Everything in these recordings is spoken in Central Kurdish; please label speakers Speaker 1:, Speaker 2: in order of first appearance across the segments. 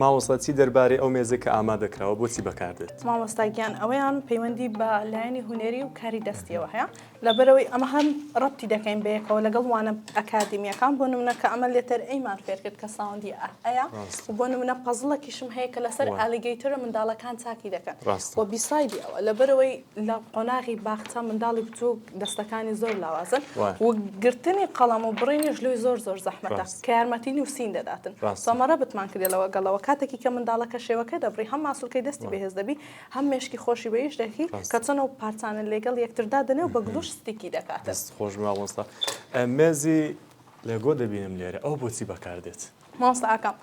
Speaker 1: مامۆستا چی دەربارەی ئەو مێزەی کە ئامادە کراوە بۆچی بەکاردێت؟
Speaker 2: مامۆستا گیان ئەوەیان پەیوەندی بە لایەنی هونەری و کاری دەستیەوە هەیە لەبەرئەوەی ئەمە هەم ڕەبتی دەکەین بەیەکەوە لەگەڵ وانە ئەکادیمیەکان بۆ نمونە کە ئەمە letter A مان فێرکرد کە sound ی ئە ئەیە و بۆ نمونە puzzle ەکیشم هەیە کە لەسەر alligator ە منداڵەکان چاکی دەکەن و beside ی ئەوە لەبەرئەوەی لە قۆناغی باخچە منداڵی بچووک دەستەکانی زۆر لاوازن و گرتنی قەڵەم و بڕینیش لۆی زۆر زۆر زەحمەتە کە یارمەتی نووسین دەداتن so ئەمە ڕەبتمان کردە لەگەڵەوە کاتێکی کە منداڵەکە شێوەکە دەبڕی هەم ماسولکەی دەستی بەهێز دەبی هەم مێشکی خۆشی بە ئیش دەکی کە چۆن ئەو پارچانە لەگەڵ یەکتر دادەنێ و بە glue ش stick ی دەکاتن.
Speaker 1: دەست خۆش مامۆستا. مێزی لێگۆ دەبینم لێرە ئەوە بۆچی بەکاردێت؟
Speaker 2: مامۆستا ئاکام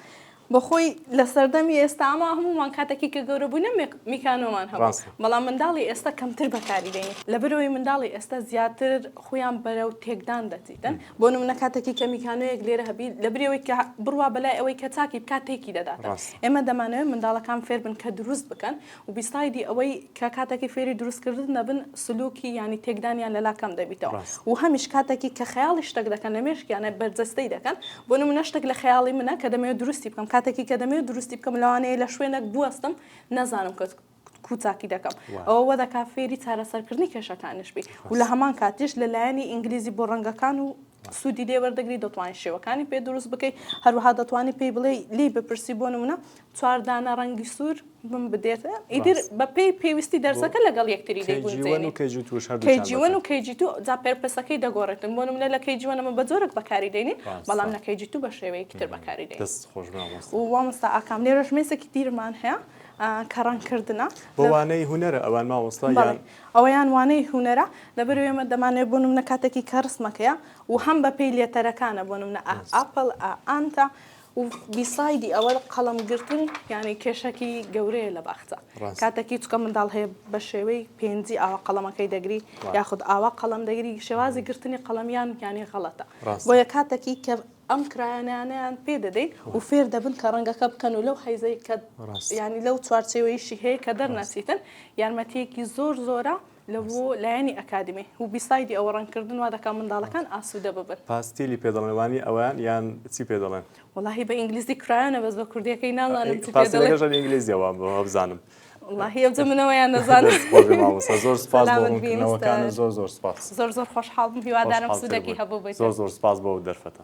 Speaker 2: بەخۆی لە سەردەمی ئێستا ئەمە هەموومان کاتێکی کە گەورە بووینە میکانۆمان هەبوو بەڵام منداڵی ئێستا کەمتر بەکاری دێنی لەبەرئەوەی منداڵی ئێستا زیاتر خویان بەرەو تێکدان دەچیتن بۆ نمونە کاتێکی کە میکانۆیەک لێرە هەبی لەبری ئەوەی کە بڕوا بەلای ئەوەی کە چاکی بکات تێکی دەداتن ئێمە دەمانەوێت منداڵەکان فێربن کە دروست بکەن و beside ی ئەوەی کە کاتێکی فێری دروستکردن دەبن سلوکی یانی تێکدانیان لەلا کەم دەبیتەوە و هەمیش کاتێکی کە خەیاڵی شتەک دەکەن لە مێشکیانە بەرجەستەی دەکەن بۆ نمونە شتێک لە خەیاڵی منە کە دەمەوێت دروستی بکەم کاتێکی کە دەمەوێت دروستی بکەم لەوانەیە لە شوێنێک بوەستم نەزانم کە کوو چاکی دەکەم ئەوە وا دەکا فێری چارەسەرکردنی کێشەکانیش بی و لە هەمان کاتیش لە لایەنی ئینگلیزی بۆ ڕەنگەکان و سوودی لێ وەردەگری دەتوانانی شێوەکانی پێ دروست بکەی هەروەها دەتوانی پێی بڵێ لێی بپرسی بۆ نمونە چواردانە ڕەنگی سوور بم بدێت ئیتر بە پێی پێویستی دەرسەکە لەگەڵ یەکتری دەیگونجێنی KG one و KG two جا purpose ەکەی دەگۆڕێتن بۆ نمونە لە KG one ئەمە بە جۆرێک بەکاری دێنین بەڵام لە KG two بە شێوەیەکی تر بەکاری دێنین و مامۆستا ئاکام لێرەش مێزێکی دیرمان هەیە کە ڕەنگ کردنە.
Speaker 1: بۆ وانەی هونەرە ئەوان مامۆستا یان؟
Speaker 2: ئەوەیان وانەی هونەرە لەبەرئەوەی ئێمە دەمانەوێت بۆ نمونە کاتێکی کە ڕسمەکەیە و هەم بە پێی letter ەکانە بۆ نمونە ئە apple ئە ant ە و beside ی ئەوە قەڵەم گرتن یانی کێشەکی گەورەیە لە باخچە کاتێکی چونکە منداڵ هەیە بە شێوەی پێنجی ئاوا قەڵەمەکەی دەگری یاخود ئاوا قەڵەم دەگری شێوازی گرتنی قەڵەمیان یانی غەڵەتە بۆیە کاتێکی کە ئەم crayon انەیان پێ دەدەین و فێر دەبن کە ڕەنگەکە بکەن و لەو حەیزەی کە یانی لەو چوارچێوەیشی هەیە کە دەرنەچیتن یارمەتیەکی زۆر زۆرە لە بۆ لایەنی ئەکادیمی و beside ی ئەوە ڕەنگکردن وا دەکات منداڵەکان ئاسوودە ببن.
Speaker 1: پاستیلی پێ دەڵێن وانی ئەوەیان یان چی پێ دەڵێن؟
Speaker 2: وەڵاهی بە ئینگلیزی crayon ە بەس بە کوردیەکەی نازانم
Speaker 1: چی پێ دەڵێن. پاستیلەکەش هەر ئینگلیزیە وام وابزانم.
Speaker 2: وەڵاهی ئەوجە من ئەوەیان دەزانم.
Speaker 1: دەست خۆش بێ مامۆستا زۆر سوپاس بۆ ڕوونکردنەوەکانت زۆر زۆر سوپاس.
Speaker 2: زۆر زۆر خۆشحاڵ بووم هیوادارم سوودەکی هەبووبێت.
Speaker 1: زۆر زۆر سوپاس بۆ ئەو دەرفەتە.